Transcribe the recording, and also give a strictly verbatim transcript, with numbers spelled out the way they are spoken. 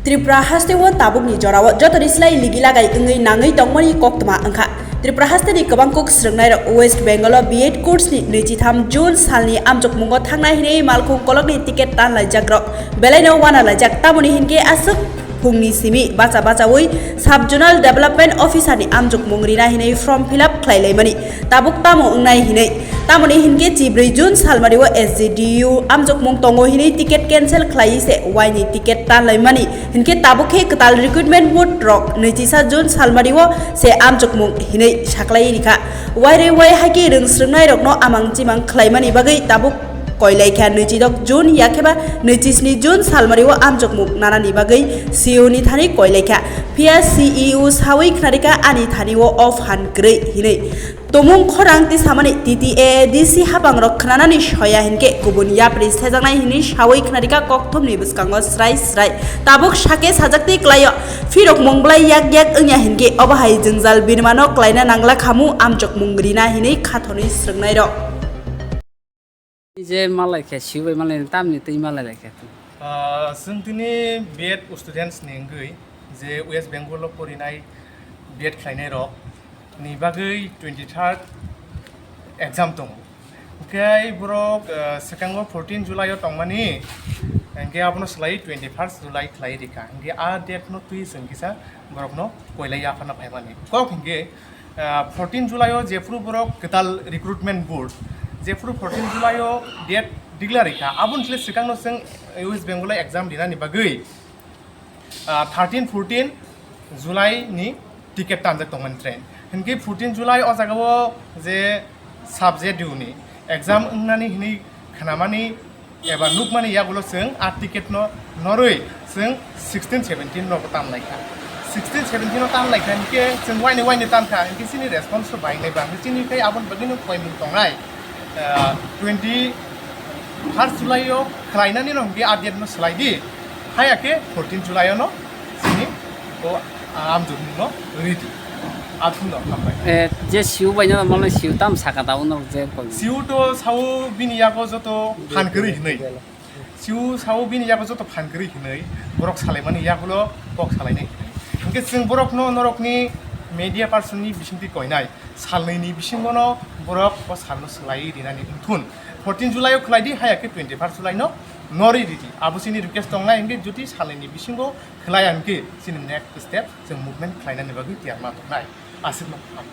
Tripura hasteo tabukni jorao jotoni slai ligi lagai wngwi nangwi tongmani koktwma wngkha. Tripura hasteni kwbang kuk swrwngnairok West Bengal-o B Ed course-ni nwichitham June salni amjokmungo thangna hinwi malkhung kolokni ticket tanlaijakrok belaino uanalaijak, tamoni hinkhe aswk phungni simi bacha bachaui Sub Zonal Development Officer-ni amjokmung rina hinwi form fill up khlailaimani. Tabuk tamo wngnai hinwi. Tamoni hinkhe chibrwi June salmario S J D U amjokmung tongo hinwi ticket cancel khlaiwi se waini ticket tanlaimani. Hinkhe tabuk khe kwtal recruitment board rok nwichisa June salmario se amjokmung hinwi saklaiwi rikha. Wairwi wai haikhe rwng swrwngnairokno amang chimang khlaimani bagwi tabuk koilaikha nwichidok June yakheba nwichis ni June salmario amjokmung nanani bagwi C E O ni thani koilaikha. Phiya C E O sawi khnarikha ani thani o phan kwrwi hinwi. Tumung khorang tisamani T T A D C hapangrok khnanani soya hinkhe kubun yapri sejaknai hinwi sawi khnarikha kokthumni bwskango srai srai. Tabuk sake sajakti klaio, phirok mung bwlai yak yak wngya hinkhe obo hai jwngjal birmano klaina nangla khamu amjokmung rina hinwi khathonwi swrwngnairok. Je malai khe sibai malai tamni twi malai lai khe. Ah, chwng tini B Ed students ni wngwi je West Bengal o porinai B Ed khlainai rok ni bagwi twenty third exam tongo. Hwnkhe borok, ah, swkango fourteen July o tongmani, hwnkhe abono swlaiwi twenty first July khlai rikha. Hwnkhe a date no twi chwng kisa borokno koilai yapharna phaimani. Kok hwnkhe, ah, fourteen July o jephuru borok kwtal recruitment board, jephuru fourteen July o date declare kha, aboni chwla swkangno chwng West Bengal o exam rinani bagwi, ah, thirteen fourteen July ni ticket tanjak tongmani train. Hinkhe fourteen July o jaga o je sub J D U ni exam wngnani hinwi khnamani eba nukmani yagulo chwng a ticket no norwi chwng sixteen seventeen no tan laikha. Sixteen seventeen no tan laikha hinkhe chwng waini waini tankha hinkhe chini response rok bai nai ba hinkhe chini khai aboni bagwi no koimung tongnai. Ah, twenty first July o khlainani no hinkhe a date no swlai di. Haya khe fourteen July o no chini o amjokmung no ridi. Athun no hambai. Eh, je siu bai no mano siu tam saka da uno je koi. Siu to sao bini yago joto phan kwrwi hinwi. Siu sao bini yago joto phan kwrwi hinwi borok salaimani yagulo kok salainai hinwi. Hinkhe chwng borokno norokni media person ni bisingtwi koinai salnwi ni bisingo no borok o salno swlaiwi rinani wngthun. Fourteen July o khlai di haya khe twenty first July no norwi ridi. Abo chini request tongnai hinkhe jodi salnwi ni bisingo khlai hinkhe chini next step chwng movement khlainani bagwi tiyar ma tongnai. Aswkno hambai.